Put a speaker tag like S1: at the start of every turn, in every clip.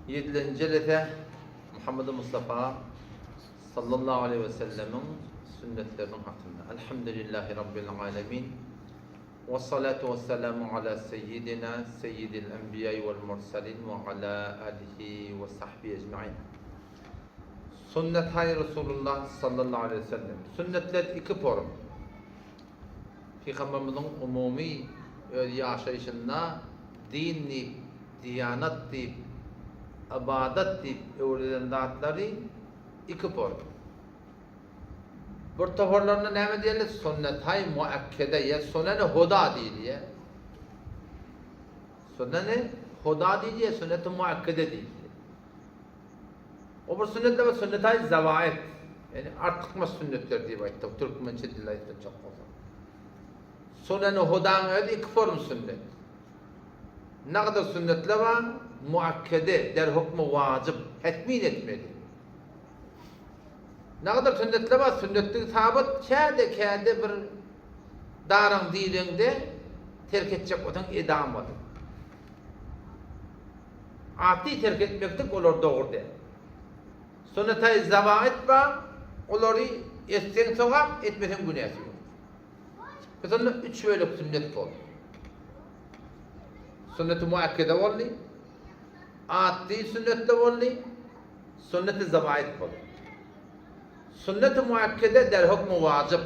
S1: Ýedilenji jelese Muhammedi Mustafa sallallahu aleýhi we sellemiň sünnetleriniň hakynda. Elhamdülillahi Rabbil alemin. We salatu we selamu ala seýýidina seýýidil enbiýai wal mursalin we ala alihi we sahbihi ecmain. Sünnethaý Resulullah sallallahu aleýhi we sellem. Sünnetler iki forum. Pygamberimiziň umumy öz ýaşaýşynda din diýip, diýanat diýip, ybadat diýip öwreden zatlary iki form. Bir toparlaryna näme diýerler? Sünnetaý muakkede ýa sunene huda diýilýär. Sunene huda diýilýär, sünneti muakkede diýilýär. O bir sünnetler bar, sünnetaý zawaid, ýagny artykmaç sünnetler diýip aýtsak, türkmençe dilde aýtjak bolsak. Suneni Hudaň özi iki form sünnet. Nagada sünnetler bar, muakkede, der hukmy wajyp, hetmin etmeli. Nagada sünnetler bar, sünnetligi sabyt, käde-käde bir daraň direňde terk etjek bolsaň edamaly. Atly terk etmeklik olar dogry däl. Sünnetaý zawaid bar, olary etseň sogap, etmeseň günäsi ýok. Biz onda üç bölek sünnet boldy. Sünneti muakkede boldy, atly sünnetde boldy, sünneti zawaid boldy. Sünneti muakkede der hukmy wajyp.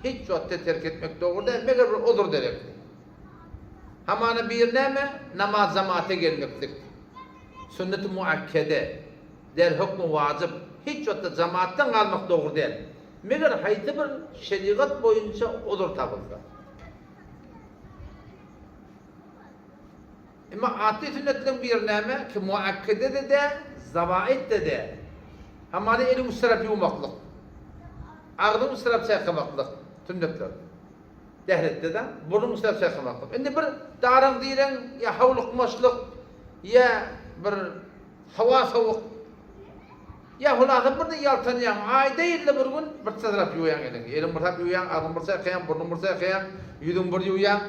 S1: Hiç wagtda terk etmek dogry däl, meger bir uzur derekli. Hamana biri näme? Namaz jamaata gelmeklik. Sünneti muakkede. Der hukmy wajyp. Hiç wagtda jamaatdan galmak dogry däl. Meger haýsy bir şerigat boýunça uzur tapylsa. Emma atly sünnetleriň biri näme? Ki muakkede-de däl, zawaid-de däl. Hamana eliň üç tarap ýuwmaklyk. Agzyň üç tarap çaýkamaklyk sünnetler. Dähretde-de burnuň üç tarap çaýkamaklyk. Indi bir daraň-direň ýa howlukmaçlyk ýa bir howa sowuk ýa hulasa birden ýaltanýaň, aýda ýylda bir gün bir tarap ýuwýaň eliňi. Eliň bir tarap ýuwýaň, agzyň bir çaýkaýaň, burnuň bir çaýkaýaň, ýüzüň bir ýuwýaň.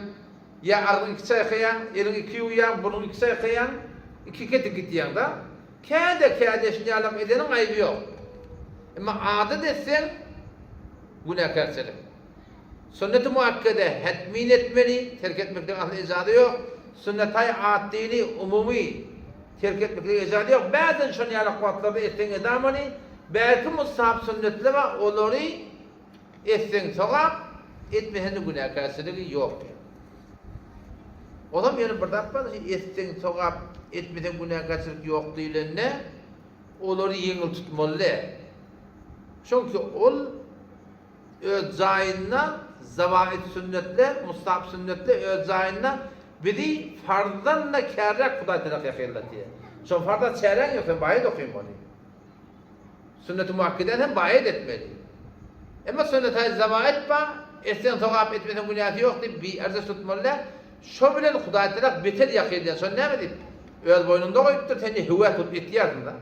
S1: Ýa agzyňy iki çaýkaýaň, eliňi iki ýuwýaň, burnuňy iki çaýkaýaň, iki kesik gitýäň-da. Käde-käde şunýalak edeniň aýby ýok. Emma adat etseň, günäkärçilik. Sünneti muakkede hetmin etmeli, terk etmekligiň asla ejazy ýok. Sünnetaý atdyny, umumy, terk etmeklige ejazy ýok. Bäzden şonýalak wagtlarda etseň edamaly, belki mustahap sünnetler bar, olary Etseň sogap, etmeseň-de günäkärçiligi ýok diýýär. Ozam ýöne bir zat bar, etseň sogap, etmeseň günäkärçilik ýok diýlende, olary ýeňil tutmaly däl. Çünki ol öz jaýynda zawaid sünnetler, mustahap sünnetler öz jaýynda bizi farzdan-da kärräk Hudaý tarap ýakynlatýar. Şol farza çäräň ýok, sen baýat okymaly. Sünneti muakkeden hem baýat etmeli. Emma sünneti zawaid bar, etseň sogap, etmeseň günäsi ýok diýip biarzyş tutmaly däl. Şo bilen Hudaý tarap beter ýakyn diýen. Şony näme diýip? Öz boýnuňda goýupdyr, sen höwes tutup etýärsiň-da.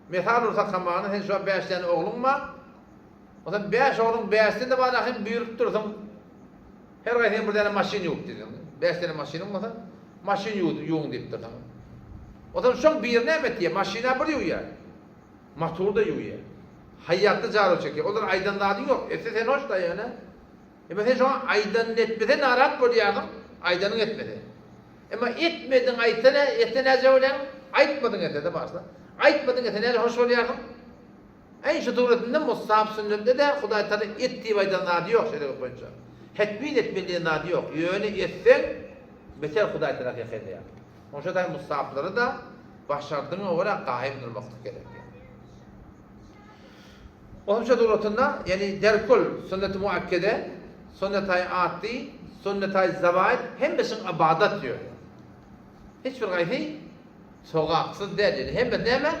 S1: Mysal ursak hamana sen şu wagt bäş däne ogluň bar. Onsoň bäş ogluň bäşisine-de bar ahim buýrup dursuň. Her haýsyňa bir däne maşyn ýuwup diýseň. Bäş däne maşynyň bolsa, maşyn ýuwuň diýip dursaň. Onsoň şoň biri näme etýär? Maşyn-a bir ýuwýar. Motor-da ýuwýar. Haýýatda jarow çekýär. Olar aýdan zady ýok. Etse sen hoş-da ýöne. Emma sen şoňa aýdanyny etmese narahat bolýarsyň, aýdanyňy etmese. Emma etmediň aýtsa nä, etse näce bolýaň? Aýtmadyň etse-de başla. Aýtmadyň etse näce hoş bolýarsyň? Äý şu suratynda mustahap sünnetde-de Hudaý Taala et diýip aýdan zady ýok şerigat boýunça. Hetmin etmeli diýen zady ýok. Ýöne etseň beter Hudaý Taala ýakynlaýar. Oňşa daýy mustahaplary-da başardygyňa görä gaýym durmaklyk gerek. Oňşa suratynda ýagny derkul sünneti muakkede, sünnetaý atdy, sünnetaý zawaid hemmesiniň ybadat ýöne. Hiç bir gaýsy Sogapsyz däl ýöne hemmesi näme?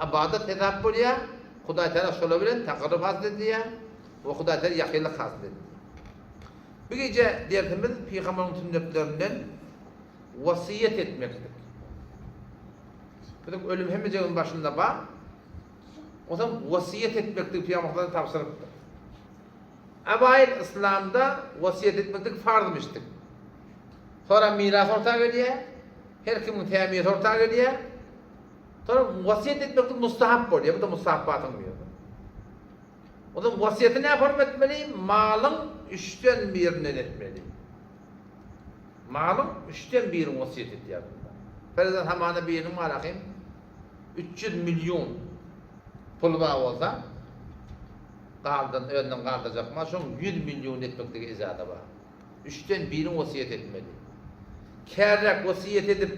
S1: Ybadat hesap bolýar. Hudaý Tagala şolar bilen takarrub hasyl edýär we Hudaý Tagala ýakynlyk hasyl edýär. Bu gije dersimiz pygamberiň sünnetlerinden wasiýet etmeklik. Biziň ölüm hemmejigimiziň başynda bar. Onsoň wasiýet etmeklik pygamberimiz tabşyrypdyr. Awaýyl yslamda wasiýet etmeklik farzmyşdyk. Sonra miras orta gelýär. Her kimiň tämiri orta gelýär. Sonra wasiyet etmek mustahap bolýar. Bu da mustahabatyň biri. O zaman wasiýeti ne form etmeli? Malyň üçden birinden etmeli. Malyň üçden birini wasiýet edýär. Prezident hamana biriniň bar ahim 300 million pul bar bolsa, galdan özünden galdyrjak mal şoň 100 million etmeklige ijaza bar. Üçden birini wasiýet etmeli. Kärräk wasiýet edip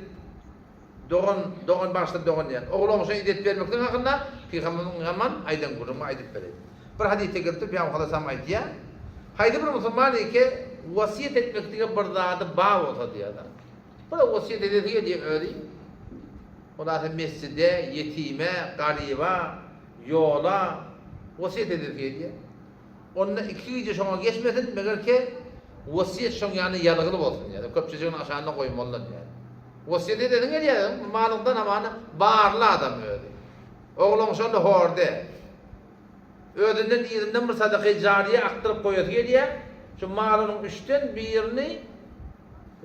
S1: Dogan, dogan başda dogan diýen. Oglan şo idetip bermeklik hakynda Pygamberimiziň haman aýdan gürrüňini aýdyp bereýin. Bir hadysda gelipdir, Pygamber alayhissalam aýdýar, Haýsy bir musulman eke wasiýet etmeklige bir zady bar bolsa diýýär. Bir wasiýet edesi gelýär özi. Ondan mesjide, ýetime, garyba, ýola wasiýet edesi gelýär. Onda iki gije şoňa geçmesin, meger ki, wasiýet şoň ýanyna ýazgyly bolsun diýýär. Köpçüjigini aşagynda goýmalydyr diýýär. Wasiýet edesiň gelýär, malyňdan hamana barly adam özi. Ogluň şonda horde. Özünden yzyndan bir sadaka jariýe akdyryp goýasy gelýär. Şu malynyň üçden birini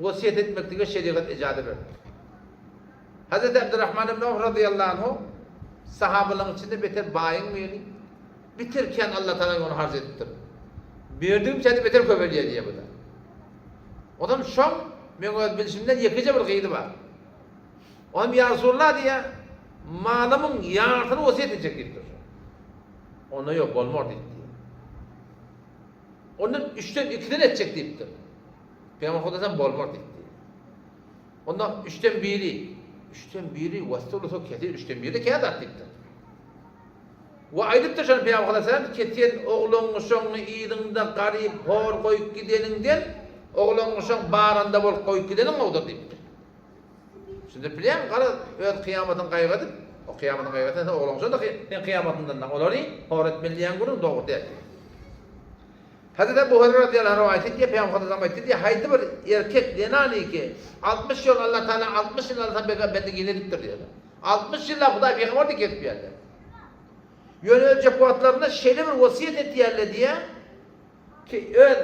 S1: wasiýet etmeklige şerigat ijaza berdi. Hazreti Abdurrahman ibn Awf razyýallahu anhu sahabalaryň içinde beter baýyň biri. Bitirken Allah Taala ony harç edipdir. Berdigim çäde beter köpelýär diýýär bu da. Onam şoň meň öz bilşimden ýekeje bir gyzy bar. Onam ýa Resulullah diýýär, malymyň ýarsyny wasiýet etjek diýipdir. Onda ýok, bolmar diýipdir. Ondan üçden ikisini etjek diýipdir. Pygamber Hudaýdan bolmar diýipdir. Onda üçden biri, üçden biri wasiýet bolsa kesir, üçden biri de käzat diýipdir. We aýdypdyr şony Pygamber aleyhisselam, Kesen oglan-uşagyňy yzyňda garyp, hor goýup gideniňden, oglan-uşak baranda bolup goýup gideniň gowudyr diýipdir. Şunda bilýäňmi, garaz, öz kyýamatyňy gaýgy edip, o kyýamatyňy gaýgy etseň, sen oglan-uşagyny-da sen kyýamatyňdan olary hor etmeli diýýän gürrüň dogry däl. Hazreti Ebu Hureyre radiyallahu anh rowaýat edýär, Pygamber sallallahu aýtdy diýýär, haýsy bir erkek zenan iki 60 ýyl Allah Taala 60 ýyl Allah Taala bendigini edipdir diýýär. 60 ýyllap Hudaý pygamber diýip gezip ýördi. Ýöne öljek wagtlarynda şeýle bir wasiýet etýärler diýýär ki, öz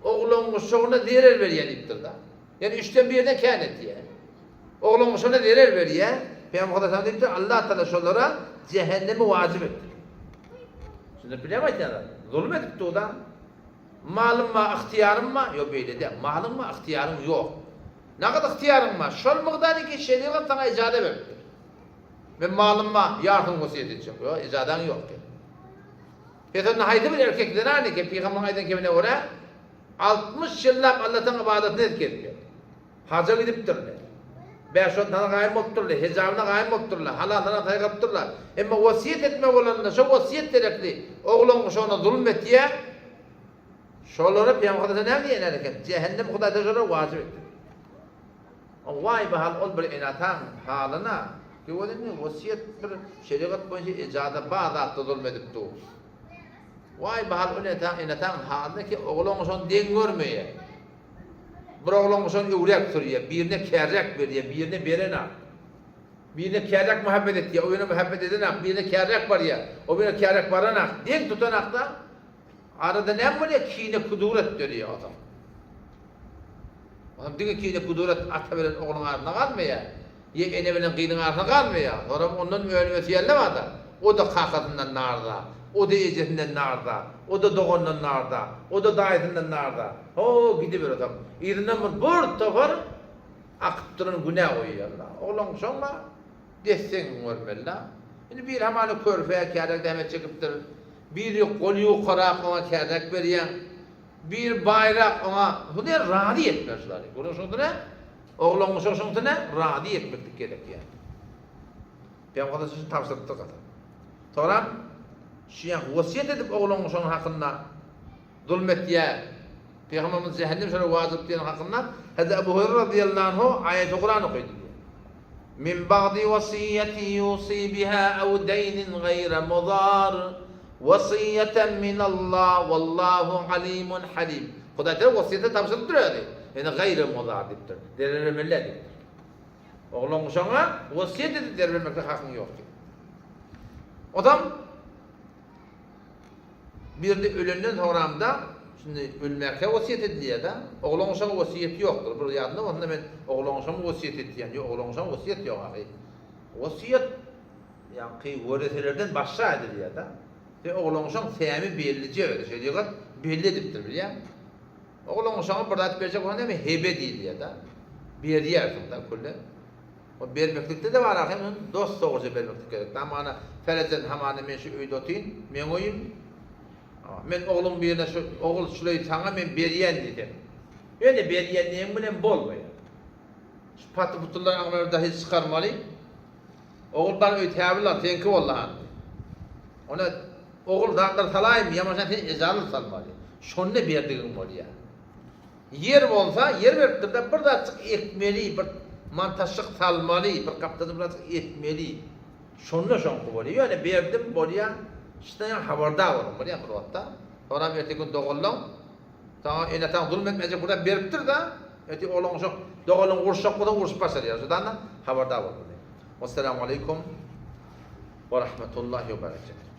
S1: oglan-uşagyna zerer berýär diýipdir-de. Ýani üçden birden kän etýär. Oglan-uşagyna zerer berýär. Pygamber sallallahu diýipdir, Allah Taala şolara cehennemi wajyp etdi. Şimdi bilem aýtýarlar. Zulum edip da. Malym bar, ygtyýarym bar. Ýok beýle däl. Malyň bar, ygtyýaryň ýok. Nagt ygtyýaryň bar. Şol mukdar ki şerigat saňa ijaza beripdir. Men malym bar, ýarsyny wasiýet etjek. Ýok, ijazaň ýok diýip. Pes onda haýsy bir erkek zenan eken, pygamberiň aýdan kemine görä, 60 ýyllap Allahdan ybadatyny edip gezipdir. Haja gidipdirler. Bäş-on tana gaýym bolupdyrlar, hejabyna gaýym bolupdyrlar, halalyna saýgapdyrlar. Emma wasiýet etme bolanda, şo wasiýet derekli oglan guşagyna zulum etýär. Şolara Pygamber Hudaý näme diýen eken? Jähennem Hudaý şolara wajyp etdi. O waý bahal ol bir ene-ataň halyna, göwünini wasiýet bir şerigat boýunça ejaza bar zatda zulum edip dur. Waý bahal ol ene-ataň halyna ki oglan şony deň görmeýär. Bir oglan şony öwräk sürýär, birine kärräk berýär, birine berenak. Birine kärräk muhabbet etýär, o birine muhabbet edenak, birine kärräk barýar, o birine kärräk baranak. Deň tutanakda arada näme bolýar? Kine kuduret dörýär adam. Adam diňe kine kuduret ata bilen ogluň arasynda galmaýar. Ýa ene bilen gyzyň arasynda galmaýar. Soram ondan önüp ösýärler barda. O-da kakasyndan narza, o-da ejesinden narza, o-da dogandan narza, o-da daýysyndan narza. Ho, gidiber otam. Yzyndan bir bir topar akyp duran günä goýýarlar. Oglan şoňa desseň görmeli-dä. Indi biri hamana körpe kärek zähmet çekipdir. Biri goly ýukarak oňa kärek berýäň. Biri baýrak oňa Hudaý razy etmeli şulary. Görüň şuňa Oglan uşak şuňsy nä razy etmeklik gerek ýa. Pygamber şuny tabşyrypdyr gata. Soram şu ýa wasiýet edip oglan uşagyň hakynda zulm etýä. Pygamberimiz cehennem şolara wajyp diýen hakynda Hazreti Ebu Hureyre radıyallahu anhu aýeti Kur'an okydy diýýär. Min ba'di wasiýeti yusi biha aw deýnin gaýra mudar wasiýeten min Allah wallahu alimun halim. Hudaý Teala wasiýeti tabşyrypdyr özi. Ýöne gaýry mudar diýipdir. Zerer bermeli diýipdir. Oglan uşaňa wasiýet edip zerer bermekde hakyň ýok diýip. Odam birde ölenden soňramda şimdi ölmäkä wasiýet edilýär-de. Oglan uşaňa wasiýet ýokdur. Bir ýadynda bolsun men oglan uşaňa wasiýet etýän. Ýok, oglan uşaňa wasiýet ýok ahy. Wasiýet ýaňky wereselerden başga edilýär-de. Sen ogluň şoň sämi bellije özi şerigat belli edipdir bilýäňmi? Ogluň şoňa bir zat berjek bolsaň näme hebe diýilýär-de. Berýärsiň-de külle. O bermeklikde-de bar ahym ony dost dogruja bermeklik gerek. Hamana ferezen hamana men şu öýde otyryn, meň öýüm. Men ogluň birine şu ogul şuleý saňa men berýän diýsem. Ýöne berýän diýen bilen bolmaýar. Şu paty-putulary aňyrlary dahy çykarmaly. Ogul bar öý täbil al, seňki boldy han. Ona ogul zatlar salaýmy, ýa bolmasa sen ejazyt salmaly. Şonda berdigiň bolýar. Ýer bolsa, ýer beripdir-de, bir zatjyk ekmeli, bir mantaşyk salmaly, bir gapdalda bir zatjyk etmeli. Şonda şoňky bolýar. Ýöne berdim bolýar, şundan ýaňy habardar boluň, bolýarmy bir wagtda. Soňram erteki gün doganlaň saňa ene-ataň zulum etmejek bir zat beripdir-de, ertir ogluň şo doganlaň uruşjak bolsa urşup başlar. Şondan habardar bolmaly. Wessalamu aleýkum we rahmetullahi we berekatuh.